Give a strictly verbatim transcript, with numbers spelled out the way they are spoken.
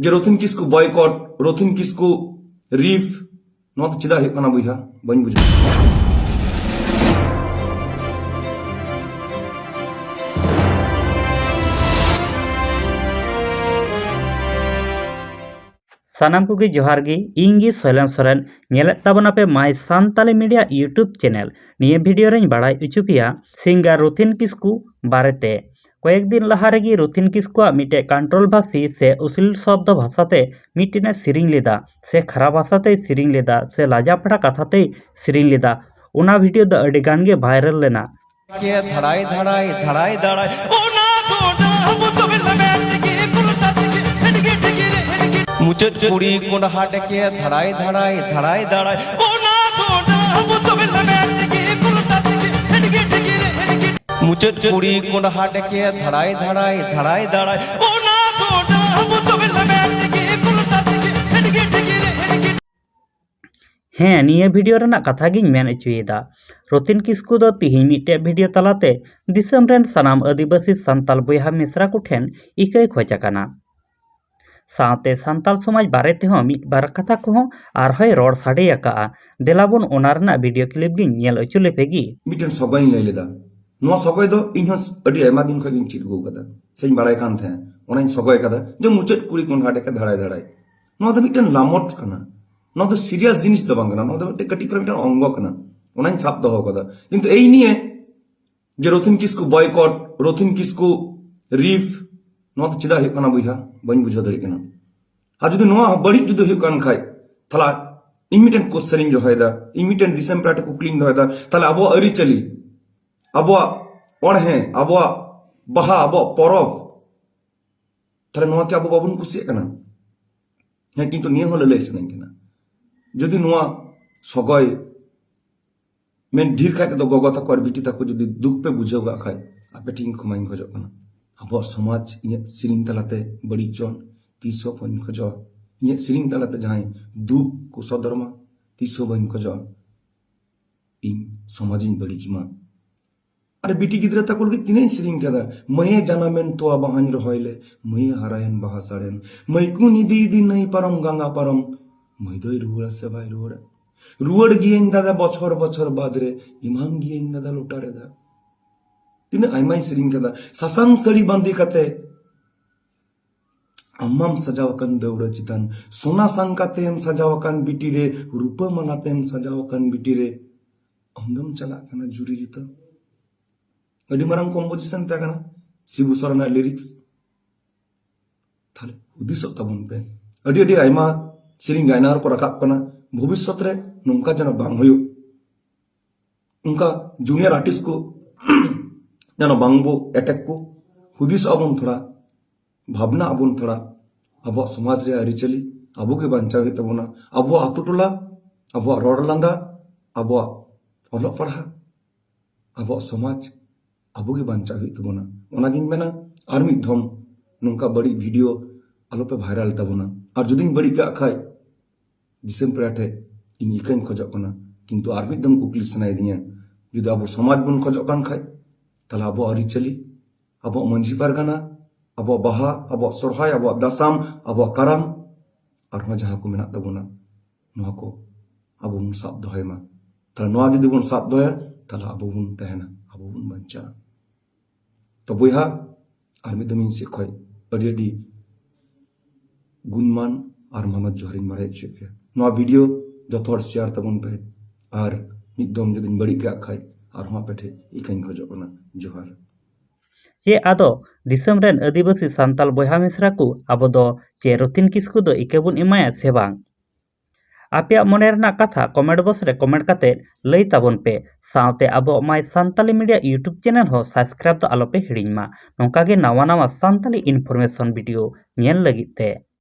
ᱡᱮ ᱨᱚᱛᱷᱤᱱ ᱠᱤᱥᱠᱩ ᱵᱚᱭᱠᱚᱴ, ᱨᱚᱛᱷᱤᱱ ᱠᱤᱥᱠᱩ ᱨᱤᱯᱷ, ᱱᱚᱣᱟ ᱫᱚ ᱪᱮᱫᱟᱜ ᱦᱩᱭᱩᱜ ᱠᱟᱱᱟ ᱵᱚᱭᱦᱟ? ᱵᱟᱹᱧ ᱵᱩᱡᱷᱟᱹᱣ᱾ ᱥᱟᱱᱟᱢ ᱠᱚᱜᱮ ᱡᱚᱦᱟᱨ ᱜᱮ, ᱤᱧ ᱜᱮ ᱥᱚᱭᱞᱮᱱ ᱥᱚᱨᱮᱱ᱾ ᱧᱮᱞᱮᱫ ᱛᱟᱵᱚᱱᱟᱯᱮ My Santali Media YouTube channel᱾ ᱱᱤᱭᱟᱹ ᱵᱷᱤᱰᱤᱭᱳ ᱨᱮᱧ ᱵᱟᱲᱟᱭ ᱦᱚᱪᱚ ᱯᱮᱭᱟ ᱥᱤᱝᱜᱟᱨ ᱨᱚᱛᱷᱤᱱ ᱠᱤᱥᱠᱩ ᱵᱟᱨᱮᱛᱮ᱾ ᱠᱚᱭᱮᱠ ᱫᱤᱱ ᱞᱟᱦᱟ ᱨᱮᱜᱮ ᱨᱚᱛᱷᱤᱱ ᱠᱤᱥᱠᱩᱣᱟᱜ ᱢᱤᱫᱴᱮᱡ ᱠᱚᱱᱴᱨᱳᱞᱵᱷᱟᱨᱥᱤ ᱥᱮ ᱚᱥᱞᱤᱞ ᱥᱚᱵᱫᱚ ᱵᱷᱟᱥᱟᱛᱮ ᱢᱤᱫᱴᱮᱱ ᱮ ᱥᱮᱨᱮᱧ ᱞᱮᱫᱟ, ᱥᱮ ᱠᱷᱟᱨᱟᱯ ᱵᱷᱟᱥᱟᱛᱮᱭ ᱥᱮᱨᱮᱧ ᱞᱮᱫᱟ, ᱥᱮ ᱞᱟᱡᱟᱯᱟᱲᱟ ᱠᱟᱛᱷᱟ ᱛᱮᱭ ᱥᱮᱨᱮᱧ ᱞᱮᱫᱟ᱾ ᱚᱱᱟ ᱵᱷᱤᱰᱤᱭᱳ ᱫᱚ ᱟᱹᱰᱤ ᱜᱟᱱ ᱜᱮ ᱵᱷᱟᱭᱨᱟᱞ ᱞᱮᱱᱟ᱾ ᱠᱮ ᱫᱷᱟᱲᱟᱭ ᱫᱷᱟᱲᱟᱭ ᱫᱷᱟᱲᱟᱭ ᱫᱷᱟᱲᱟᱭ, ᱚᱱᱟ ᱜᱚᱰᱟ ᱵᱩᱛᱟᱹ ᱞᱮᱵᱮᱫ ᱛᱮᱜᱮ ᱠᱩᱞ ᱥᱟᱛᱮ ᱜᱮ ᱦᱮᱰᱜᱮ ᱰᱷᱤᱜᱤ ᱨᱮ ᱦᱮᱰᱜᱮ᱾ ᱢᱩᱪᱟᱹᱫ ᱠᱩᱲᱤ ᱠᱚᱸᱰᱦᱟ ᱰᱮᱠᱮ ᱫᱷᱟᱲᱟᱭ ᱫᱷᱟᱲᱟᱭ ᱫᱷᱟᱲᱟᱭ ᱫᱷᱟᱲᱟᱭ, ᱚᱱᱟ ᱜᱚᱰᱟ ᱵᱩᱛᱟᱹ ᱞᱮᱵᱮᱫ ᱛᱮᱜᱮ ᱠᱩᱞ ᱥᱟᱛᱮ ᱜᱮ ᱦᱮᱰᱜᱮ ᱰᱷᱤᱜᱤ ᱨᱮ ᱦᱮᱰᱜᱮ᱾ ᱢᱩᱪᱟᱹᱫ ᱠᱩᱲᱤ ᱠᱚᱸᱰᱦᱟ ᱰᱮᱠᱮ ᱫᱷᱟᱲᱟᱭ ᱫᱷᱟᱲᱟᱭ ᱫᱷᱟᱲᱟᱭ ᱫᱷᱟᱲᱟᱭ, ᱚᱱᱟ ᱜᱚᱰᱟ ᱵᱩᱛᱟᱹ ᱞᱮᱵᱮᱫ ᱛᱮᱜᱮ ᱠᱩᱞ ᱥᱟᱛᱮ ᱜᱮ ᱦᱮᱰᱜᱮ ᱰᱷᱤᱜᱤ ᱨᱮ ᱦᱮᱰᱜᱮ᱾ ᱦᱮᱸ, ᱱᱤᱭᱟᱹ ᱵᱷᱤᱰᱤᱭᱳ ᱨᱮᱱᱟᱜ ᱠᱟᱛᱷᱟ ᱜᱤᱧ ᱢᱮᱱ ᱦᱚᱪᱚᱭᱮᱫᱟ᱾ ᱨᱚᱛᱷᱤᱱ ᱠᱤᱥᱠᱩ ᱫᱚ ᱛᱤᱦᱤᱧ ᱢᱤᱫᱴᱮᱡ ᱵᱷᱤᱰᱤᱭᱳ ᱛᱟᱞᱟᱛᱮ ᱫᱤᱥᱚᱢ ᱨᱮᱱ ᱥᱟᱱᱟᱢ ᱟᱹᱫᱤᱵᱟᱹᱥᱤ ᱥᱟᱱᱛᱟᱞ ᱵᱚᱭᱦᱟ ᱢᱤᱥᱨᱟ ᱠᱚᱴᱷᱮᱱ ᱤᱠᱟᱹᱭ ᱠᱷᱚᱡ ᱟᱠᱟᱱᱟ᱾ ᱥᱟᱶᱛᱮ ᱥᱟᱱᱛᱟᱞ ᱥᱚᱢᱟᱡᱽ ᱵᱟᱨᱮ ᱛᱮᱦᱚᱸ ᱢᱤᱫ ᱵᱟᱨ ᱠᱟᱛᱷᱟ ᱠᱚᱦᱚᱸ ᱟᱨᱦᱚᱸᱭ ᱨᱚᱲ ᱥᱟᱰᱮ ᱟᱠᱟᱜᱼᱟ᱾ ᱫᱮᱞᱟ ᱵᱚᱱ ᱚᱱᱟ ᱨᱮᱱᱟᱜ ᱵᱷᱤᱰᱤᱭᱳ ᱠᱞᱤᱯ ᱜᱤᱧ ᱧᱮᱞ ᱦᱚᱪᱚ ᱞᱮᱯᱮ ᱜᱮ᱾ ᱢᱤᱫᱴᱮᱱ ᱥᱚᱜᱚᱭᱤᱧ ᱞᱟᱹᱭ ᱞᱮᱫᱟ᱾ ᱱᱚᱣᱟ ᱥᱚᱜᱚᱭ ᱫᱚ ᱤᱧ ᱦᱚᱸ ᱟᱹᱰᱤ ᱟᱭᱢᱟ ᱫᱤᱱ ᱠᱷᱚᱱ ᱜᱤᱧ ᱪᱮᱫ ᱟᱹᱜᱩ ᱟᱠᱟᱫᱟ, ᱥᱮᱧ ᱵᱟᱲᱟᱭ ᱠᱟᱱ ᱛᱟᱦᱮᱸᱫ, ᱚᱱᱟᱧ ᱥᱚᱜᱚᱭ ᱟᱠᱟᱫᱟ ᱡᱮ ᱢᱩᱪᱟᱹᱫ ᱠᱩᱲᱤ ᱠᱚᱸᱰᱦᱟ ᱰᱮᱠᱮ ᱫᱷᱟᱲᱟᱭ ᱫᱷᱟᱲᱟᱭ᱾ ᱱᱚᱣᱟ ᱫᱚ ᱢᱤᱫᱴᱮᱱ ᱞᱟᱢᱚᱴ ᱠᱟᱱᱟ, ᱱᱚᱣᱟ ᱫᱚ ᱥᱤᱨᱤᱭᱟᱥ ᱡᱤᱱᱤᱥ ᱫᱚ ᱵᱟᱝ ᱠᱟᱱᱟ, ᱱᱚᱣᱟ ᱫᱚ ᱢᱤᱫᱴᱮᱱ ᱠᱟᱹᱴᱤᱡ ᱯᱟᱨᱟ ᱢᱤᱫᱴᱮᱱ ᱚᱝᱜᱚ ᱠᱟᱱᱟ, ᱚᱱᱟᱧ ᱥᱟᱵ ᱫᱚᱦᱚ ᱟᱠᱟᱫᱟ᱾ ᱠᱤᱱᱛᱩ ᱮᱭ ᱱᱤᱭᱮ ᱡᱮ ᱨᱚᱛᱷᱤᱱ ᱠᱤᱥᱠᱩ ᱵᱚᱭᱠᱚᱴ, ᱨᱚᱛᱷᱤᱱ ᱠᱤᱥᱠᱩ ᱨᱤᱯᱷ, ᱱᱚᱣᱟ ᱫᱚ ᱪᱮᱫᱟᱜ ᱦᱩᱭᱩᱜ ᱠᱟᱱᱟ ᱵᱚᱭᱦᱟ? ᱵᱟᱹᱧ ᱵᱩᱡᱷᱟᱹᱣ ᱫᱟᱲᱮᱭᱟᱜ ᱠᱟᱱᱟ᱾ ᱟᱨ ᱡᱩᱫᱤ ᱱᱚᱣᱟ ᱵᱟᱹᱲᱤᱡ ᱡᱩᱫᱤ ᱦᱩᱭᱩᱜ ᱠᱟᱱ ᱠᱷᱟᱡ, ᱛᱟᱦᱞᱮ ᱤᱧ ᱢᱤᱫᱴᱮᱱ ᱠᱚᱥᱪᱮᱱ ᱤᱧ ᱫᱚᱦᱚᱭᱮᱫᱟ, ᱤᱧ ᱢᱤᱫᱴᱮᱱ ᱫᱤᱥᱚᱢ ᱯᱮᱲᱟ ᱴᱷᱮᱱ ᱠᱩᱠᱞᱤᱧ ᱫᱚᱦᱚᱭᱮᱫᱟ, ᱛᱟᱦᱞᱮ ᱟᱵᱚᱣᱟᱜ ᱟᱹᱨᱤᱪᱟᱹᱞᱤ, ᱟᱵᱚᱣᱟᱜ ᱚᱬᱦᱮ, ᱟᱵᱚᱣᱟᱜ ᱵᱟᱦᱟ, ᱟᱵᱚᱣᱟᱜ ᱯᱚᱨᱚᱵᱽ, ᱛᱟᱦᱞᱮ ᱱᱚᱣᱟ ᱠᱤ ᱟᱵᱚ ᱵᱟᱵᱚᱱ ᱠᱩᱥᱤᱭᱟᱜ ᱠᱟᱱᱟ? ᱦᱮᱸ, ᱠᱤᱱᱛᱩ ᱱᱤᱭᱟᱹ ᱦᱚᱸ ᱞᱟᱹᱞᱟᱹᱭ ᱥᱟᱱᱟᱧ ᱠᱟᱱᱟ, ᱡᱩᱫᱤ ᱱᱚᱣᱟ ᱥᱚᱜᱚᱭ ᱢᱮᱱ ᱰᱷᱮᱨ ᱠᱷᱟᱡ ᱛᱮᱫᱚ ᱜᱚᱜᱚ ᱛᱟᱠᱚ ᱟᱨ ᱵᱤᱴᱤ ᱛᱟᱠᱚ ᱡᱩᱫᱤ ᱫᱩᱠ ᱯᱮ ᱵᱩᱡᱷᱟᱹᱣ ᱠᱟᱜ ᱠᱷᱟᱡ, ᱟᱯᱮ ᱴᱷᱮᱱ ᱠᱷᱚᱢᱟᱧ ᱠᱷᱚᱡᱚᱜ ᱠᱟᱱᱟ᱾ ᱟᱵᱚᱣᱟᱜ ᱥᱚᱢᱟᱡᱽ ᱤᱧᱟᱹᱜ ᱥᱮᱨᱮᱧ ᱛᱟᱞᱟᱛᱮ ᱵᱟᱹᱲᱤᱡ ᱪᱚᱱ ᱛᱤᱥ ᱦᱚᱸ ᱵᱟᱹᱧ ᱠᱷᱚᱡᱚᱜᱼᱟ᱾ ᱤᱧᱟᱹᱜ ᱥᱮᱨᱮᱧ ᱛᱟᱞᱟᱛᱮ ᱡᱟᱦᱟᱸᱭ ᱫᱩᱠ ᱠᱚ ᱥᱚᱫᱚᱨ ᱢᱟ, ᱛᱤᱥ ᱦᱚᱸ ᱵᱟᱹᱧ ᱠᱷᱚᱡᱚᱜᱼᱟ᱾ ᱤᱧ ᱥᱚᱢᱟᱡᱽ ᱤᱧ ᱵᱟᱹᱲᱤᱡ ᱢᱟ᱾ ᱟᱨ ᱵᱤᱴᱤ ᱜᱤᱫᱽᱨᱟᱹ ᱛᱟᱠᱚ ᱞᱟᱹᱜᱤᱫ ᱛᱤᱱᱟᱹᱜ ᱤᱧ ᱥᱮᱨᱮᱧ ᱠᱟᱫᱟ, ᱢᱟᱹᱭᱮ ᱡᱟᱱᱟᱢᱮᱱ ᱛᱚᱣᱟ ᱵᱟᱦᱟᱧ ᱨᱚᱦᱚᱭ ᱞᱮ, ᱢᱟᱹᱭᱮ ᱦᱟᱨᱟᱭᱮᱱ ᱵᱟᱦᱟ ᱥᱟᱲᱮᱱ, ᱢᱟᱹᱭ ᱠᱩᱧ ᱤᱫᱤ ᱤᱫᱤ ᱱᱟᱹᱭ ᱯᱟᱨᱚᱢ ᱜᱟᱝᱜᱟ ᱯᱟᱨᱚᱢ, ᱢᱟᱹᱭ ᱫᱚᱭ ᱨᱩᱣᱟᱹᱲᱟ ᱥᱮ ᱵᱟᱭ ᱨᱩᱣᱟᱹᱲᱟ? ᱨᱩᱣᱟᱹᱲ ᱜᱤᱭᱟᱹᱧ ᱫᱟᱫᱟ ᱵᱚᱪᱷᱚᱨ ᱵᱚᱪᱷᱚᱨ ᱵᱟᱫᱽ ᱨᱮ, ᱮᱢᱟᱢ ᱜᱤᱭᱟᱹᱧ ᱫᱟᱫᱟ ᱞᱚᱴᱟ ᱨᱮ ᱫᱟᱜ᱾ ᱛᱤᱱᱟᱹᱜ ᱟᱭᱢᱟᱧ ᱥᱮᱨᱮᱧ ᱠᱟᱫᱟ᱾ ᱥᱟᱥᱟᱝ ᱥᱟᱹᱲᱤ ᱵᱟᱸᱫᱮ ᱠᱟᱛᱮ ᱟᱢᱟᱢ ᱥᱟᱡᱟᱣ ᱟᱠᱟᱱ ᱫᱟᱹᱣᱲᱟᱹ ᱪᱮᱛᱟᱱ, ᱥᱚᱱᱟ ᱥᱟᱝᱠᱟ ᱛᱮᱢ ᱥᱟᱡᱟᱣ ᱟᱠᱟᱱ ᱵᱤᱴᱤ ᱨᱮ, ᱨᱩᱯᱟᱹ ᱢᱟᱞᱟ ᱛᱮᱢ ᱥᱟᱡᱟᱣ ᱟᱠᱟᱱ ᱵᱤᱴᱤ ᱨᱮ, ᱟᱢ ᱫᱚᱢ ᱪᱟᱞᱟᱜ ᱠᱟᱱᱟ ᱡᱩᱨᱤ ᱡᱩᱛᱟᱹ᱾ ᱟᱹᱰᱤ ᱢᱟᱨᱟᱝ ᱠᱚᱢᱯᱳᱡᱤᱥᱚᱱ ᱛᱟᱦᱮᱸ ᱠᱟᱱᱟ ᱥᱤᱵᱩ ᱥᱚᱨᱮᱱᱟᱜ ᱞᱤᱨᱤᱠᱥ᱾ ᱛᱟᱦᱞᱮ ᱦᱩᱫᱤᱥᱚᱜ ᱛᱟᱵᱚᱱ ᱯᱮ᱾ ᱟᱹᱰᱤ ᱟᱹᱰᱤ ᱟᱭᱢᱟ ᱥᱮᱨᱮᱧ ᱜᱟᱭᱱᱟᱦᱟᱨ ᱠᱚ ᱨᱟᱠᱟᱵ ᱠᱟᱱᱟ᱾ ᱵᱷᱚᱵᱤᱥᱥᱚᱛ ᱨᱮ ᱱᱚᱝᱠᱟ ᱡᱮᱱᱚ ᱵᱟᱝ ᱦᱩᱭᱩᱜ, ᱚᱱᱠᱟ ᱡᱩᱱᱤᱭᱟᱨ ᱟᱨᱴᱤᱥᱴ ᱠᱚ ᱡᱮᱱᱚ ᱵᱟᱝ ᱵᱚ ᱮᱴᱮᱠ ᱠᱚ᱾ ᱦᱩᱫᱤᱥᱚᱜ ᱟᱵᱚᱱ ᱛᱷᱚᱲᱟ, ᱵᱷᱟᱵᱽᱱᱟ ᱟᱵᱚᱱ ᱛᱷᱚᱲᱟ᱾ ᱟᱵᱚᱣᱟᱜ ᱥᱚᱢᱟᱡᱽ ᱨᱮᱭᱟᱜ ᱟᱹᱨᱤᱪᱟᱹᱞᱤ ᱟᱵᱚ ᱜᱮ ᱵᱟᱧᱪᱟᱣ ᱦᱩᱭᱩᱜ ᱛᱟᱵᱚᱱᱟ᱾ ᱟᱵᱚᱣᱟᱜ ᱟᱛᱳ ᱴᱚᱞᱟ, ᱟᱵᱚᱣᱟᱜ ᱨᱚᱲ ᱞᱟᱸᱫᱟ, ᱟᱵᱚᱣᱟᱜ ᱚᱞᱚᱜ ᱯᱟᱲᱦᱟᱜ, ᱟᱵᱚᱣᱟᱜ ᱥᱚᱢᱟᱡᱽ ᱟᱵᱚ ᱜᱮ ᱵᱟᱧᱪᱟᱣ ᱦᱩᱭᱩᱜ ᱛᱟᱵᱚᱱᱟ᱾ ᱚᱱᱟᱜᱤᱧ ᱢᱮᱱᱟ, ᱟᱨ ᱢᱤᱫ ᱫᱷᱚᱢ ᱱᱚᱝᱠᱟ ᱵᱟᱹᱲᱤᱡ ᱵᱷᱤᱰᱤᱭᱳ ᱟᱞᱚᱯᱮ ᱵᱷᱟᱭᱨᱟᱞ ᱛᱟᱵᱚᱱᱟ᱾ ᱟᱨ ᱡᱩᱫᱤᱧ ᱵᱟᱹᱲᱤᱡ ᱠᱟᱜ ᱠᱷᱟᱡ, ᱫᱤᱥᱚᱢ ᱯᱮᱲᱟ ᱴᱷᱮᱡ ᱤᱧ ᱤᱠᱟᱹᱧ ᱠᱷᱚᱡᱚᱜ ᱠᱟᱱᱟ᱾ ᱠᱤᱱᱛᱩ ᱟᱨ ᱢᱤᱫ ᱫᱷᱚᱢ ᱠᱩᱠᱞᱤ ᱥᱟᱱᱟᱭᱮᱫᱤᱧᱟ, ᱡᱩᱫᱤ ᱟᱵᱚ ᱥᱚᱢᱟᱡᱽ ᱵᱚᱱ ᱠᱷᱚᱡᱚᱜ ᱠᱟᱱ ᱠᱷᱟᱡ, ᱛᱟᱦᱞᱮ ᱟᱵᱚᱣᱟᱜ ᱟᱹᱨᱤᱪᱟᱹᱞᱤ, ᱟᱵᱚᱣᱟᱜ ᱢᱟᱹᱡᱷᱤ ᱯᱟᱨᱜᱟᱱᱟ, ᱟᱵᱚᱣᱟᱜ ᱵᱟᱦᱟ, ᱟᱵᱚᱣᱟᱜ ᱥᱚᱨᱦᱟᱭ, ᱟᱵᱚᱣᱟᱜ ᱫᱟᱥᱟᱢ, ᱟᱵᱚᱣᱟᱜ ᱠᱟᱨᱟᱢ, ᱟᱨᱦᱚᱸ ᱡᱟᱦᱟᱸ ᱠᱚ ᱢᱮᱱᱟᱜ ᱛᱟᱵᱚᱱᱟ, ᱱᱚᱣᱟ ᱠᱚ ᱟᱵᱚ ᱵᱚᱱ ᱥᱟᱵ ᱫᱚᱦᱚᱭ ᱢᱟ᱾ ᱛᱟᱦᱞᱮ ᱱᱚᱣᱟ ᱡᱩᱫᱤ ᱵᱚᱱ ᱥᱟᱵ ᱫᱚᱦᱚᱭᱟ, ᱛᱟᱦᱞᱮ ᱟᱵᱚ ᱵᱚᱱ ᱛᱟᱦᱮᱱᱟ, ᱟᱵᱚ ᱵᱚᱱ ᱵᱟᱧᱪᱟᱜᱼᱟ᱾ ᱛᱚ ᱵᱚᱭᱦᱟ, ᱟᱨ ᱢᱤᱫ ᱫᱚᱢ ᱤᱧ ᱥᱮᱫ ᱠᱷᱚᱡ ᱟᱹᱰᱤ ᱟᱹᱰᱤ ᱜᱩᱱᱢᱟᱱ ᱟᱨ ᱢᱟᱱᱚᱛ ᱡᱚᱦᱟᱨᱤᱧ ᱵᱟᱲᱟᱭ ᱦᱚᱪᱚᱭᱮᱫ ᱯᱮᱭᱟ᱾ ᱱᱚᱣᱟ ᱵᱷᱤᱰᱤᱭᱳ ᱡᱚᱛᱚ ᱦᱚᱲ ᱥᱮᱭᱟᱨ ᱛᱟᱵᱚᱱ ᱯᱮ, ᱟᱨ ᱢᱤᱫ ᱫᱚᱢ ᱡᱩᱫᱤᱧ ᱵᱟᱹᱲᱤᱡ ᱠᱟᱜ ᱠᱷᱟᱡ ᱟᱨᱦᱚᱸ ᱟᱯᱮ ᱴᱷᱮᱡ ᱤᱠᱟᱹᱧ ᱠᱷᱚᱡᱚᱜ ᱠᱟᱱᱟ᱾ ᱡᱚᱦᱟᱨ᱾ ᱪᱮᱫ ᱟᱫᱚ ᱫᱤᱥᱚᱢ ᱨᱮᱱ ᱟᱹᱫᱤᱵᱟᱹᱥᱤ ᱥᱟᱱᱛᱟᱲ ᱵᱚᱭᱦᱟ ᱢᱤᱥᱨᱟ ᱠᱚ ᱟᱵᱚ ᱫᱚ ᱪᱮᱫ ᱨᱚᱛᱤᱱ ᱠᱤᱥᱠᱩ ᱫᱚ ᱤᱠᱟᱹ ᱵᱚᱱ ᱮᱢᱟᱭᱟ ᱥᱮ ᱵᱟᱝ? ᱟᱯᱮᱭᱟᱜ ᱢᱚᱱᱮ ᱨᱮᱱᱟᱜ ᱠᱟᱛᱷᱟ ᱠᱚᱢᱮᱱᱴ ᱵᱚᱠᱥ ᱨᱮ ᱠᱚᱢᱮᱱᱴ ᱠᱟᱛᱮ ᱞᱟᱹᱭ ᱛᱟᱵᱚᱱ ᱯᱮ᱾ ᱥᱟᱶᱛᱮ ᱟᱵᱚᱣᱟᱜ ᱢᱟᱭ ᱥᱟᱱᱛᱟᱞᱤ ᱢᱤᱰᱤᱭᱟ ᱤᱭᱩᱴᱩᱵᱽ ᱪᱮᱱᱮᱞ ᱦᱚᱸ ᱥᱟᱵᱥᱠᱨᱟᱭᱤᱵ ᱫᱚ ᱟᱞᱚᱯᱮ ᱦᱤᱲᱤᱧ ᱢᱟ, ᱱᱚᱝᱠᱟ ᱜᱮ ᱱᱟᱣᱟ ᱱᱟᱣᱟ ᱥᱟᱱᱛᱟᱞᱤ ᱤᱱᱯᱷᱚᱨᱢᱮᱥᱚᱱ ᱵᱷᱤᱰᱤᱭᱳ ᱧᱮᱞ ᱞᱟᱹᱜᱤᱫ ᱛᱮ᱾